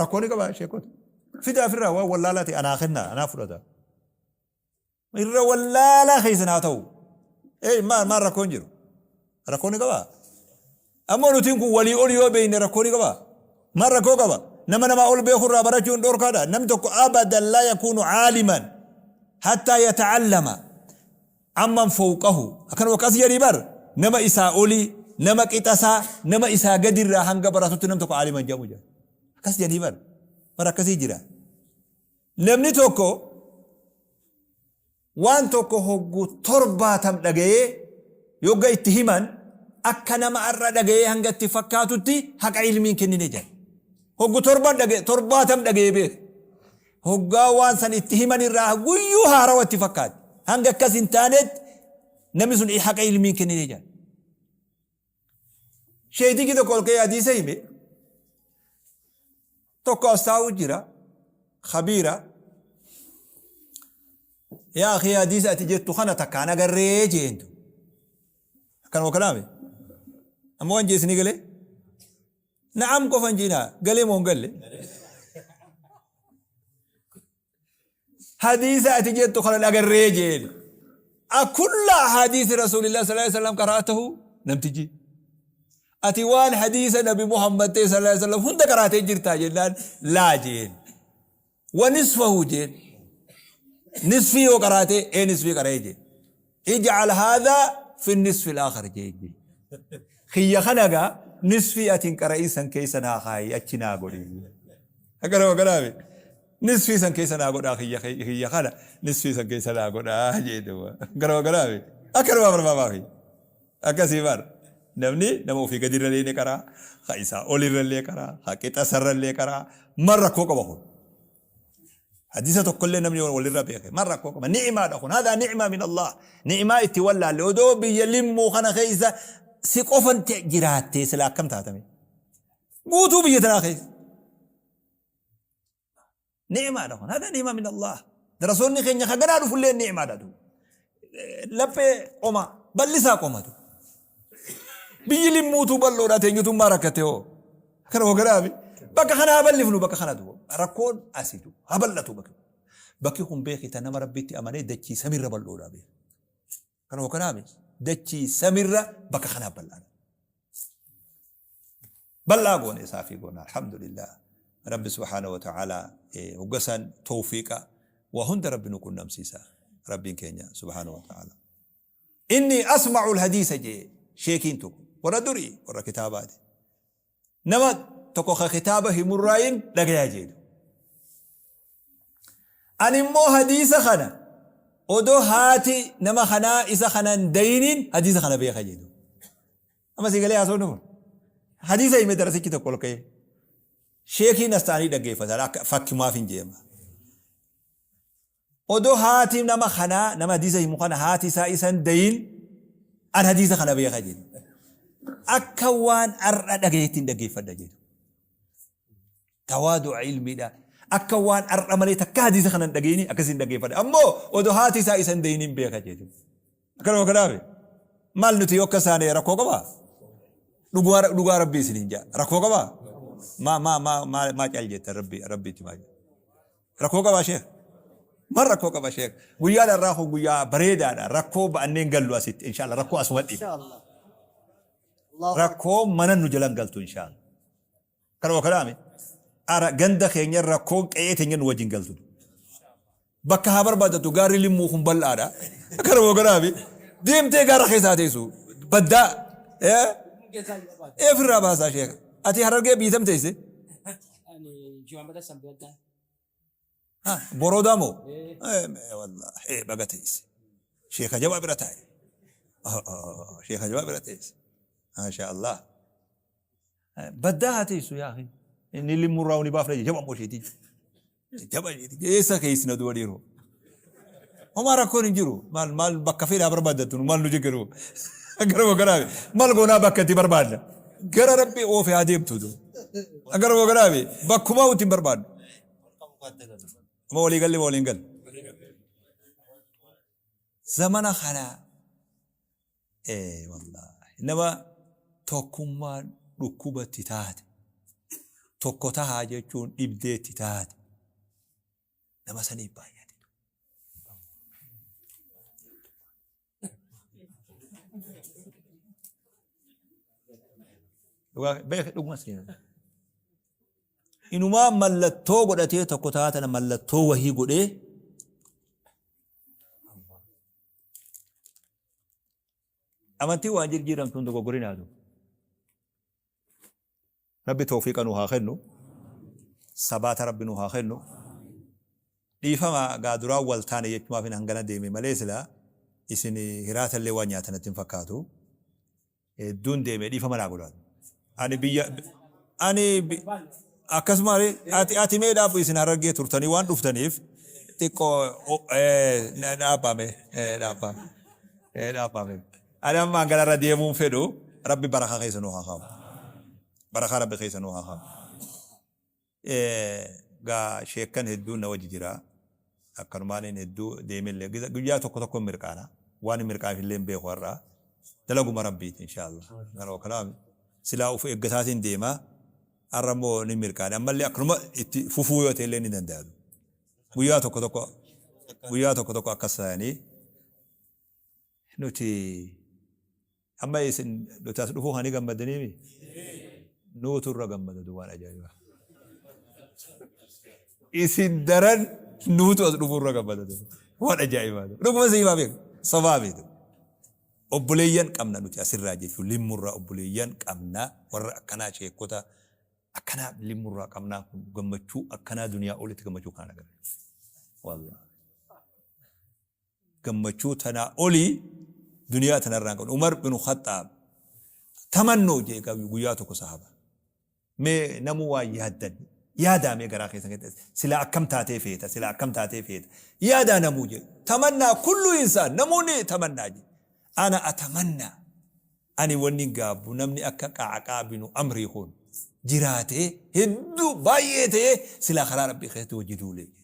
Rakkoo ni qaba sheekota. Fidaa ofirraa waan wallaalaa ta'e anaa kenna anaa fudhata. Irra wallaalaa keessan haa ta'u. Ee maal maal rakkoon jiru? Rakkoo ni qabaa? Ammoo nutiin kun walii ol yoo beekne rakkoo ni qabaa? Maal rakkoo qaba? Nama namaa ol beeku irraa barachuun dhorkaadha. Namni tokko abadan laa yakuunu caaliman hattaa yata'allama amman fawqahu. Akkanuma akkas jedhii bar nama isaa olii, nama qixasaa, nama isaa gadirraa hanga baratutti nam tokko caaliman jedhamu jedha. Akkas jedhii bar. Bar akkasii jira. Namni tokko waan tokko hoggu torbaatam dhagayee yogga itti himan akka nama ar'a dhagayee hanga itti fakkaatutti haqa ilmii hin kennine jedha. Hoggu torban dhagaye torbaatam dhagayee beeka. Hoggaa waan san itti himan irraa guyyuu haarawa itti fakkaate. Hanga akkas hin taanetti namni sun haqa ilmii hin kennine jedha. Sheeytichi tokko ol ka'ee hadiisa hime. Tokko as taa'u jira. Khabiira. Yaa akii hadiisa ati jettu kana takkaan agarree jeentu. Akkanuma kalaame. Amma waan jeesni galee? Na'am qofa hin jiinaa. Galee moo hin galle? Hadiisa ati jettu kana dhagarree jeen. Akulla ahadiisi rasuulillah sallallahu alaihi wasallam qara'atahu namtichi. Ati waan hadiisa nabi Muhammad ta'e sallallahu alaihi wasallam hunda qaraatee jirtaa jennaan laa jeen. Wa nisfahu jeen. Nisfii yoo qaraatee ee nisfii qara'ee jeen. Ij'al haadhaa fi nisfi al-aakhar jeen. Kiyya kana gaa nisfii ati hin qara'in san keessa naa kaayi achi naa godhi. Akkanuma kanaami. Nisfii san keessa naa godhaa kiyya kiyya kana nisfii san keessa naa godhaa jee duuba. Akkanuma kanaami. Akkanuma barbaamaa kiyya. Akkasii bar. Namni nama ofii gadi irra illee qaraa, ka isaa ol irra illee qaraa, ka qixa sarra illee qaraa. Mal rakkoo qaba kun. Hadiisa tokkollee namni walirra beeke mal rakkoo qaba. Ni'imaadha kun. Haadhaa ni'imaa min Allah. Ni'imaa itti wallaalle odoo biyya limmuu kana keessa si qofan jiraattee sila akkam taatame. Guutuu biyya tanaa keessa. Ni'imaadha kun. Hada ni'ima min Allah. Darasoonni keenya ka ganaa dhufullee ni'imaadha duuba. Laphee qoma bal'isaa qomatu. Biyyi limmuutuu bal'oodha teenyutummaa rakkate hoo. Kana hoo garaafi. Bakka kana haa bal'ifnu bakka kana duuba. Rakkoon asii duuba. Haa bal'atu bakki. Bakki kun beekita nama rabbitti amanee dachii samirra bal'oodha beeka. Kana hoo kanaa miti. Dachii samirra bakka kanaa bal'aadha. Bal'aa goone isaafii goona alhamdulillah. Rabbi subhaanahu wa ta'aalaa hogga san tawfiiqa waa hunda Rabbi nu qunnamsiisa Rabbiin keenya subhaanahu wa ta'aalaa. Inni asma'u alhadiisa jee sheekiin tokko warra durii warra kitaabaati. Nama tokko ka kitaaba himurraayin dhagayaa jeedu. Ani immoo hadiisa kana odoo haati nama kanaa isa kana hin dayiniin hadiisa kana beeka jedhu. Amma sii galee haasofni kun. Hadiisa hime darasichi tokko ol ka'ee. Sheekiin as ta'anii dhaggeeffatan akka fakkimaaf hin jeema. Odoo haati nama kanaa nama hadiisa himu kana haati isaa isa hin dayin an hadiisa kana beeka jedhu. Akka waan har'a dhagayetti hin dhaggeeffadha jedhu. Tawaadu'a ilmiidha. Akka waan har'a malee takka hadiisa kana hin dhagayini akkasiin hin dhaggeeffadha. Ammoo odoo haati isaa isa hin dayin hin beeka jedhu. Akkanuma kanaafi maal nuti yoo akkas taane rakkoo qabaa? Dhugaa dhugaa rabbii isiniin jaa rakkoo qabaa? Maa maa maa maa maa cal jettan rabbii rabbiitti maa jettan? Rakkoo qabaa sheekh? Mal rakkoo qaba sheekh? Guyyaan har'aa kun guyyaa bareedaadha. Rakkoo ba'annee hin gallu asitti inshallah rakkoo asuma dhiifna. Inshallah. Allahu Akbar. Rakkoo mana nu jalan galtu inshallah. Kanuma kanaami. Ara ganda keenya rakkoon qe'ee teenya nu wajjin galtu. Bakka haa barbaadatu gaarri limmuu kun bal'aadha. Kanuma kanaami. Deemtee gaara keessaa teessu. Baddaa. Ofirraa baasaa sheekh. Ati harargee biitam teesse? Ani Jiwaambata Sanbaddaa. Boroodaa moo? Wallaahi baga teesse. Sheeka jabaa bira taa'e. Sheeka jabaa bira teesse. Maasha Allah. Baddaa haa teessu yaa akhi. Inni limmurraa ni baafna jaba immoo isheetii. Jaba isheetii. Eessa keessi na duba dhiiroo. Homaa rakkoon hin jiru. Maal maal bakka fedhaa barbaaddattu maal nu jiggiru. Gara garaa maal goonaa bakka itti barbaadna. Gara rabbi oofe haa deemtu. Gara garaa bakkumaa itti hin barbaadnu. Amma walii galle waliin galle. Zamana kana ee wallaahi nama tokkummaan dhukkubatti taate tokko tahaa jechuun dhibdeetti taate nama saniif baay'ate. Dhugaa beek dhuguma seenaa. Inumaa mallattoo godhatee tokko taatana mallattoo wahii godhee amantii waan jirjiiramtuun dogoggorinaatu. Rabbi tawfiiqa nuu haa kennu. Sabaata Rabbi nuu haa kennu. Dhiifama gaa duraan wal taane jechumaafin hangana deeme malee silaa isin hiraatallee waan nyaatan natti hin fakkaatu. Hedduun deeme dhiifama naa godhaa. Ani biyya ani akkasuma ati ati mee dhaabbu isin harargee turtanii waan dhuftaniif xiqqoo dhaabbame dhaabbame dhaabbame. Ani amma hangana irra deemuun fedhu Rabbi barakaa keessa nuu haa kaa'u. Barakaa Rabbi keessa nuu haa kaa'u. Gaa sheekkan hedduun na wajji jira. Akkanumaan hin hedduu deemellee guyyaa tokko tokko hin mirqaana. Waan hin mirqaanif illee hin beeku har'a. Dalaguma Rabbiiti inshaallah. Kanoo kanaaf silaa of eeggataatiin deema. Har'a immoo ni mirqaane. Ammallee akkanuma itti fufuu yoo ta'e illee ni danda'a. Guyyaa tokko tokko guyyaa tokko tokko akkas ta'anii Nuti amma isin nuti as dhufuu kana ni gammaddaniimi? Nuutu irra gammada waan ajaa'ibaa. Isin daran nuutu as dhufuu irra gammada waan ajaa'ibaa. Dhuguma si himaa beeku sobaa beeku. Obboleeyyan qabna nuti asirraa jechuun limmurraa obboleeyyan qabna warra akkanaa sheekota akkanaa limmurraa qabnaa kun gammachuu akkanaa duniyaa olitti gammachuu kana agarre. Wallaahi. Gammachuu tanaa olii duniyaa tanarraa hin qabnu. Umar binu Khaxxaab tamannoo jee guyyaa tokko sahaaba. Mee namuu waan yaaddan yaadaa mee garaa keessan keessatti silaa akkam taatee feeta silaa akkam taatee feeta yaadaa namuu jee tamannaa kullu insaan namoonni tamannaa jee ana atamannaa ani wanni gaabbu namni akka Qa'aqaa binu Amrii kun jiraatee hedduu baay'ee ta'ee silaa karaa rabbii keessatti wajji duulee jedhe.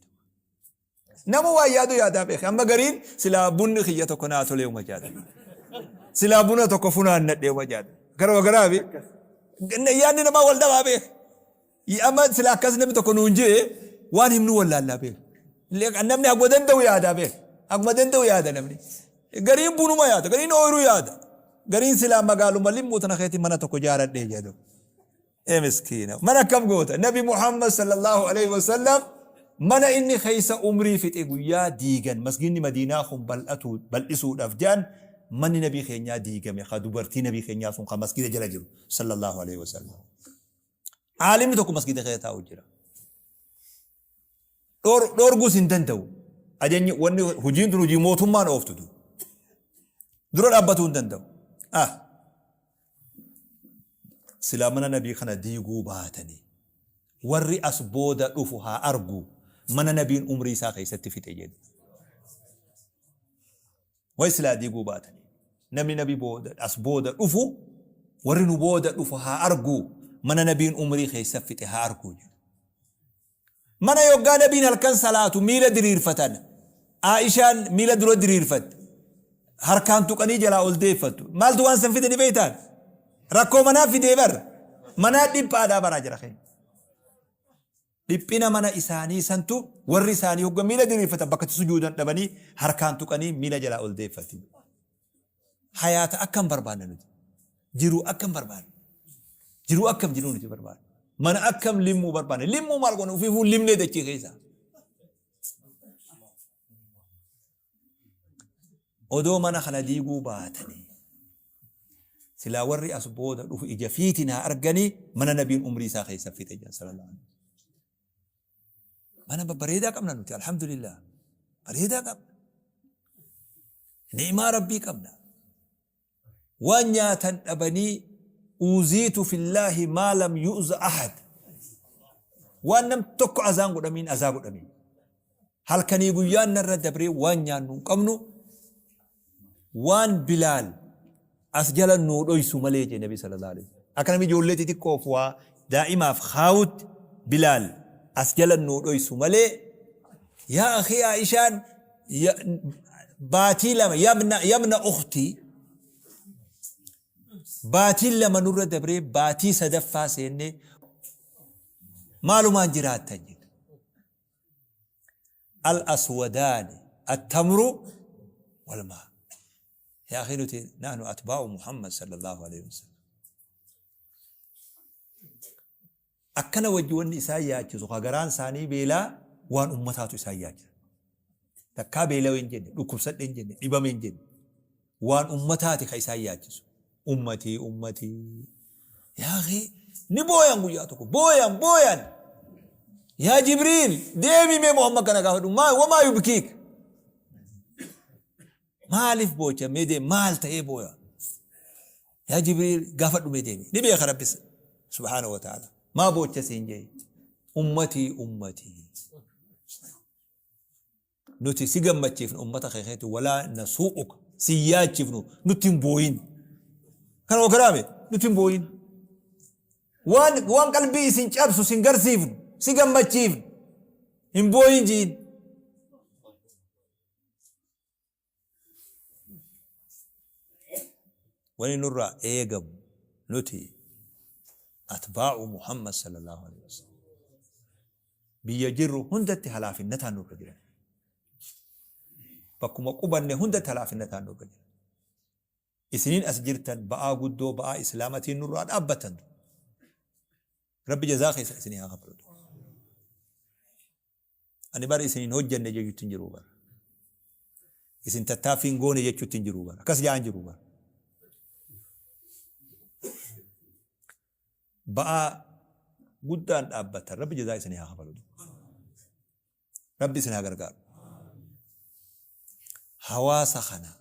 Namu waan yaadu yaadaa beeke. Amma gariin silaa bunni kiyya tokko naa tolee uma jaada. Silaa buna tokko funaannadhee uma jaada. Garuma garaafi yaadni namaa wal dhabaa beeke. Amma silaa akkas namni tokko nuun jee waan himnu wallaallaa beeke. Namni haguma danda'u yaadaa beeke. Haguma danda'u yaada namni. Gariin bunuma yaada. Gariin ooyiruu yaada. Gariin silaa magaaluma limmuu tana keetti mana tokko jaaradhee jedhu. Ee miskiina. Mana akkam goota? Nabi Muhammad sallallahu alaihi wasallam mana inni keessa umrii fixe guyyaa diigan masgiidni Madiinaa kun bal'atu bal'isuudhaaf jedhan manni nabii keenyaa diigame ka dubartii nabii keenyaa sun ka masgiida jala jiru sallallahu alaihi wasallam. Aalimni tokko masgiida keessa taa'u jira. Dhoorguus hin danda'u. Ajajni wanni hojiin tun hojii mootummaan ooftu. Dura dhaabbatuu hin danda'u. Ah. Silaa mana nabii kana diiguu baatanii warri as booda dhufu haa argu mana nabiin umrii isaa keessatti fixe jedhu. Way silaa diiguu baatanii namni nabii booda as booda dhufu warri nu booda dhufu haa argu mana nabiin umrii keessa fixe haa argu jedhu. Mana yoggaa nabiin halkan salaatu miila diriirfatan. Aa'ishaan miila dura diriirfatte. Harkaan tuqanii jalaa ol deeffattu. Maaltu waan san fide ni beektaan? Rakkoo manaa fidee bar. Manaa dhiphaadhaa baraa jira keenya. Dhiphina mana isaanii santu warri isaanii hogga miila diriirfatan bakka itti sujuudan dhabanii harkaan tuqanii miila jalaa ol deeffatti. Hayaata akkam barbaanna nuti? Jiruu akkam barbaanna? Jiruu akkam jiruu nuti barbaanna? Mana akkam limmuu barbaanna? Limmuu maal goona? Ofiifuu limnee dachii keessa. Odoo mana kana diiguu baatanii silaa warri as booda dhufu ija fiitiin haa arganii mana nabiin umrii isaa keessa fixe jedhan sallallahu alaihi wasallam. Mana babbareedaa qabna nuti alhamdulillah. Bareedaa qabna. Ni'imaa Rabbii qabna. Waan nyaatan dhabanii uuziitu fillaahi maa lam yu'za ahad. Waan nam tokko azaan godhamiin azaa godhamiin. Halkanii guyyaan narra dabree waan nyaannu hin qabnu waan Bilaal as jala nuu dhoysu malee jee Nabi sallallahu alaihi wasallam. Akka namni ijoollee xixiqqoof waa daa'imaaf kaawutti Bilaal as jala nuu dhoysu malee yaa akhi Aishaan baatii lama yabna yabna ukhtii baatiin lama nurra dabree baatii sadaffaa seennee maalumaan jiraattan jedhe. Al aswadaani attamru wal maa. Yaa akhi nuti nahnu atbaa'u Muhammad sallallahu alaihi wasallam. Akkana wajji wanni isaan yaachisu ka garaan isaanii beelaa waan ummataatu isaan yaachisa. Takkaa beelawee hin jenne, dhukkubsadhe hin jenne, dhibame hin jenne. Waan ummataati ka isaan yaachisu. Ummatii ummatii. Yaa akhi ni booyan guyyaa tokko booyan booyan. Yaa Jibriil deemi mee Muhammad kana gaafadhu maa wamaa yubkiik. Maaliif boocha mee deemi maal ta'ee booya. Yaa Jibriil gaafadhu mee deemi ni beeka Rabbi subhaanahu wa ta'ala. Maa boocha siin jee ummatii ummatii. Nuti si gammachiifna ummata kee keetti walaa nasuu'uka si yaachifnu nutti hin booyin. Kana wakaraame nutti hin booyin. Waan waan qalbii isin cabsu sin garsiifnu si gammachiifnu hin booyin jiin. Wani nurraa eegamu nuti atbaa'u Muhammad sallallahu alaihi wasallam. Biyya jirru hundatti halaafinnataan nurra jiran. Bakkuma qubanne hundatti halaafinnataan nurra jiran. Isiniin as jirtan ba'aa guddoo ba'aa islaamatiin nurraa dhaabbatan. Rabbi jazaa keessa isinii haa kafalu. Ani bar isin hin hojjanne jechuutti hin jiru bar. Isin tattaaffii hin goone jechuutti hin jiru bar. Akkas ja'an jiru bar. Ba'aa guddaan dhaabbatan Rabbi jazaa isinii haa kafalu. Rabbi isin haa gargaaru. Hawaasa kana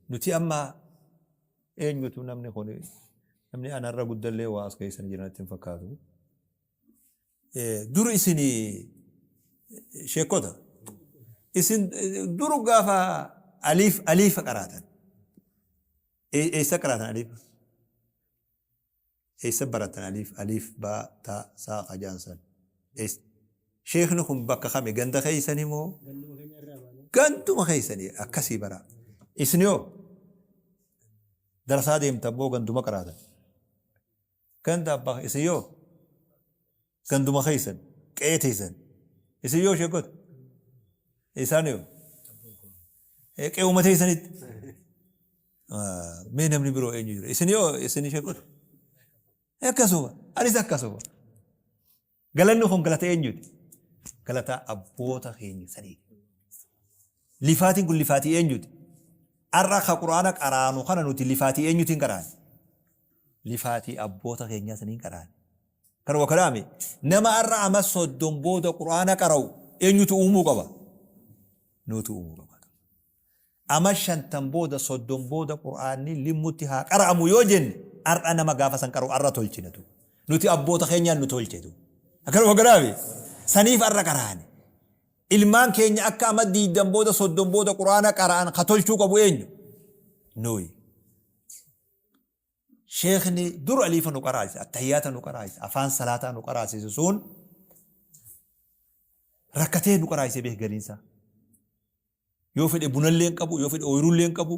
Nuti amma eenyutu namni kun namni anarra guddallee waa as keessa jira natti hin fakkaatu. Dur isin sheekota isin dur gaafa aliif aliifa qaraatan. Eessa qaraatan aliifa? Eessa baratan aliif aliif baa taa saa qajaan san? Eessa? Sheekni kun bakka kami ganda keessani moo? Ganduma keenya irraa baanee. Ganduma keessani akkasii bara. Isin yoo darasaa deemtan moo ganduma qaraatan? Ganda abbaa isin yoo ganduma keessan qe'ee teessan isin yoo sheekota isaan yoo qe'uma teessanitti. Mee namni biroo eenyu jira? Isin yoo isin sheekota? Akkasuma. Anis akkasuma. Galanni kun galata eenyuti? Galata abboota keenya saniiti. Lifaatiin kun lifaatii eenyuti? Har'a ka Qur'aana qaraanu kana nuti lifaatii eenyutiin qaraane? Lifaatii abboota keenyaa saniin qaraane. Kanuma kanaami nama har'a ama 30 booda Qur'aana qara'u eenyutu uumuu qaba? Nuutu uumuu qaba. Ama 50 booda 30 booda Qur'aanni limmutti haa qara'amu yoo jenne har'a nama gaafa san qara'u har'a tolchinatu. Nuti abboota keenyaan nu tolchetu. Akkanuma kanaami saniif har'a qaraane. Ilmaan keenya akka ama 20 booda 30 booda Qur'aana qara'an ka tolchuu qabu eenyu? Nuyi. Sheekhni dur aliifa nu qaraasise, attahiyyaata nu qaraasise, afaan salaataa nu qaraasise sun rakkatee nu qaraasise beek galiinsaa. Yoo fedhe bunallee hin qabu, yoo fedhe ooyiruullee hin qabu,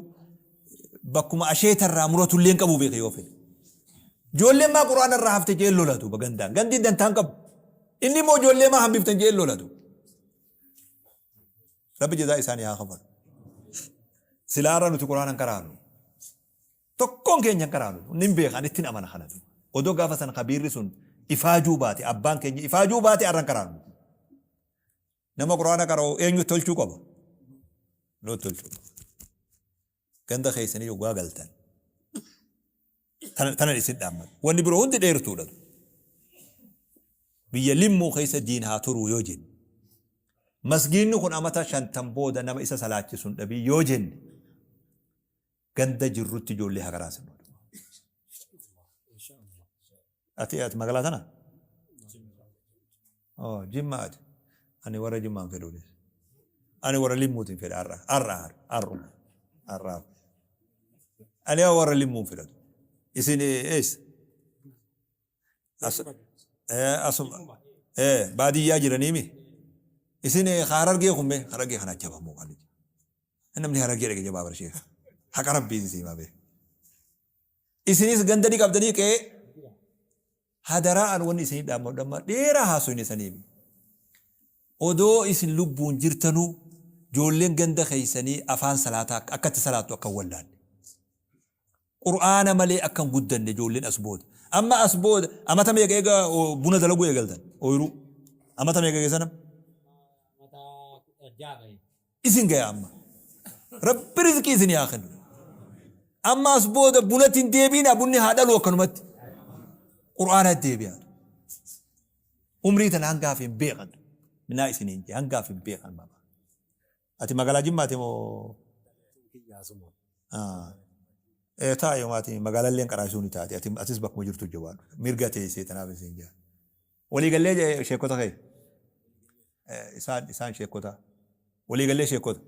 bakkuma asheeta irraa muratullee hin qabu beeke yoo fedhe. Ijoolleen maa quraana irraa hafte jee lolatu gandaan. Gandi dantaa hin qabu. Inni immoo ijoollee maa hambiftan jee lolatu. Rabbi jazaa isaanii haa kafalu. Silaa irra nuti quraana hin qaraanu. Tokkoon keenya hin qaraanu. Nin beeka ani ittin amana kanatu. Odoo gaafa san kabiirri sun ifaajuu baate abbaan keenya ifaajuu baate arra hin qaraanu. Nama Qur'aana qara'u eenyu tolchuu qaba? Nuti tolchuu qaba. Ganda keessanii yoggaa galtan. Tana isin dhaammadha. Wanni biroo hundi dheertuudha. Biyya limmuu keessa diin haa turuu yoo jenne. Masgiinni kun amata 50 booda nama isa salaachisu hin dhabii yoo jenne. Ganda jirrutti ijoollee haa qaraasinu. Ati ati magaalaa tana? Oh, Jimma ati. Ani warra Jimmaan fedhuunis. Ani warra Limmuutiin fedha har'a. Har'a har'uma. Har'aaf. Ani warra Limmuun fedhatu. Isin eessa? Asuma baadiyyaa jiraniimi. Isin harargee kun mee harargee kana jabamuu kan. Namni harargee dhaqe jabaa bar sheekh. Haqa rabbiin si himaa bee. Isinis ganda ni qabdanii qe'ee hadaraa an wanni isinii dhaammadhu amma dheeraa haasoyne saniimi. Odoo isin lubbuun jirtanuu joolleen ganda keeysanii afaan salaataa akka itti salaattu akka hin wallaalle. Qur'aana malee akka hin guddanne ijoolleen as booda. Amma as booda amata meeqa eega buna dalaguu eegaltan ooyiruu? Amata meeqa geessan amma? Amata 16 gahe. Isin gaya amma. Rabbi rizqii isin haa kennu. Amma as booda bunatti hin deebiinaa bunni haa dhalu akkanumatti. Qur'aana deebi'aa. Umrii tana hangaaf hin beekan. Minaa isiniin jee hangaaf hin beekan baba. Ati magaalaa Jimmaati moo? Kiyyaasuma. Ah. Eh, taa'e maatii magaalallee qaraasuu ni taate. Ati atis bakkuma jirtu jabaadhu. Mirga teessee tanaaf isin jaa. Waliigallee sheekota kee. Eh, isaan isaan sheekota. Waliigallee sheekota.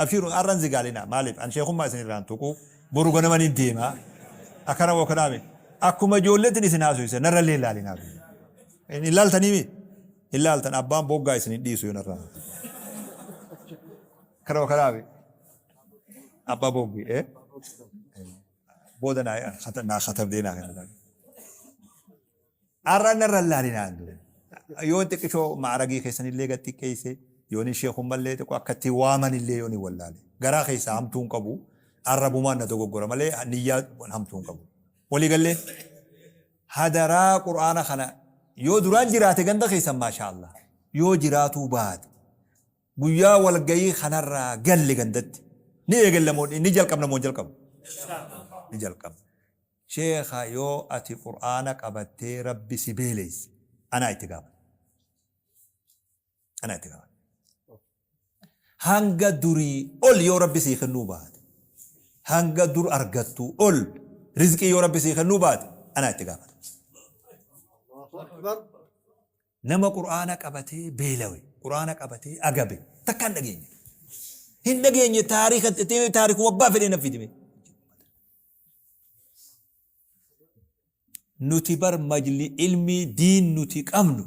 Abshiiru har'an zigaalina maaliif an sheekummaa isin irraan tuqu boru ganama ni deema. Akkana moo kanaami. Akkuma ijoolleetiin isin haasofisa narrallee ilaalinaa. Hin ilaaltanii mi? Hin laaltan abbaan boggaa isin hin dhiisu yoo narraa. Kanuma kanaami. Abbaa boggi eh? Booda naa naa katabdee naa kenna. Har'a narra hin laalinaa. Yoon xiqqishoo ma'aragii keessanillee gad xiqqeesse yoon sheekummallee xiqqoo akka itti waamanillee yoon hin wallaale. Garaa keessaa hamtuu hin qabu. Arrabumaan na dogoggora malee niyyaa hamtuu hin qabu. Walii gallee? Hadaraa qur'aana kana yoo duraan jiraate ganda keessan maashaa Allah yoo jiraatuu baate guyyaa walgayii kanarraa galle gandatti ni eegalla moo ni jalqabna moo hin jalqabnu ni jalqabna sheekha yoo ati qur'aana qabattee rabbi si beeleyse anaa itti gaafata anaa itti gaafata Hanga durii ol yoo Rabbi sii kennuu baate, hanga dur argattuu ol rizqii yoo Rabbi sii kennuu baate, anaa itti gaafata. Nama Qur'aana qabatee beelawe, Qur'aana qabatee agabe, takka hin dhageenye. Hin dhageenye taarika taarikuma abbaa fedhee na fidime. Nuti bar majli ilmii diin nuti qabnu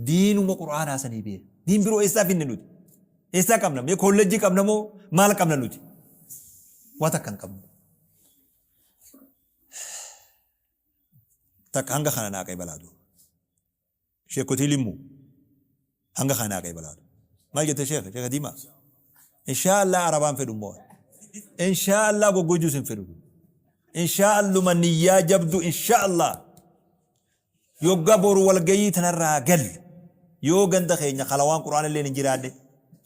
diinuma qur'aanaa sanii beeka. Diin biroo eessaa finne nuti? Eessaa qabna? Mee kollejjii qabna moo maal qabna nuti? Waa takka hin qabnu. Takka hanga kana naa qeebalaa duuba. Sheekotii limmuu hanga kana naa qeebalaatu. Maal jette sheekh? Sheekha diimaa? Inshaa Allah arabaan fedhu immoo. Inshaa Allah goggojjuus hin fedhu. Inshaalluma niyyaa jabdu inshaallah. Yogga boru walgayii tanarraa galle yoo ganda keenya kalawaan qur'aana illee hin jiraanne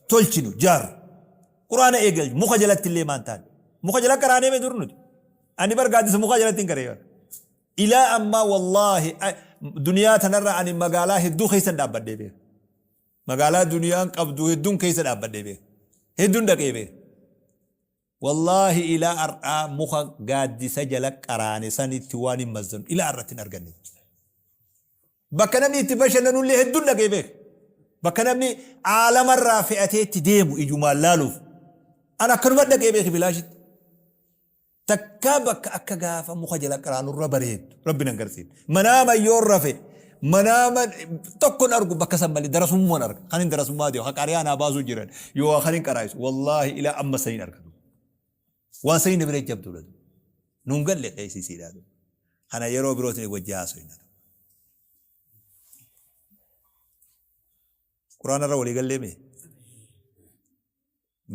tolchinu jaaru. Qur'aana eegalchu muka jalatti illee maan taane. Muka jala qaraanee mee dur nuti. Ani bar gaaddisa mukaa jalatti hin qaree bar. Ilaa ammaa wallaahi duniyaa tanarra ani magaalaa hedduu keessan dhaabbadhee beeka. Magaalaa duniyaan qabdu hedduun keessa dhaabbadhee beeka. Hedduun dhaqee beeka. Wallaahi ilaa har'aa muka gaaddisa jala qaraane sanitti waan hin mazzanu ilaa har'atti hin arganne. Bakka namni itti bashannanullee hedduun dhaqee beeka. Bakka namni aalamarraa fe'atee itti deemu ijumaan laaluuf. An akkanuma dhaqee beeki bilaashitti. Takkaa bakka akka gaafa muka jala qaraanurra bareeddu rabbi nan garsiifne. Manaama yoon rafe manaama tokkon argu bakka san malee darasummaan arga. Kan hin darasummaa deemu kan qariyaa naa baasuu jiran yoo kan hin qaraayisu wallaahi ilaa amma saniin argatu. Waan saniin na bira jabduudha. Nuun galle qeessisiidha. Kana yeroo birootiin wajji haasofna. Quraana irra walii gallee mee?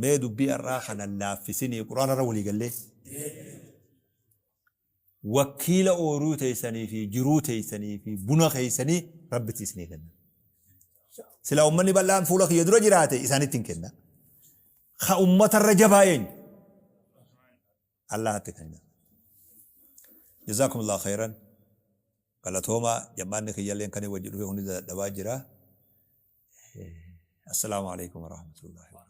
Mee dubbii har'aa kana laaffisinii Qur'aana irra walii gallee? Wakkiila ooyruu teessanii fi jiruu teessanii fi buna keessanii Rabbitti isinii kenna. Silaa ummanni bal'aan fuula kiyya dura jiraate isaanitti hin kenna. Ka ummatarra jabaa eenyu? Allahatti kenna. Jazaakumullahu khayran. Galatoomaa jammaanni kiyyalleen kan wajji dhufe hundi dadhabaa jira. Assalaamu alaikum warahmatullahi wabarakatuh.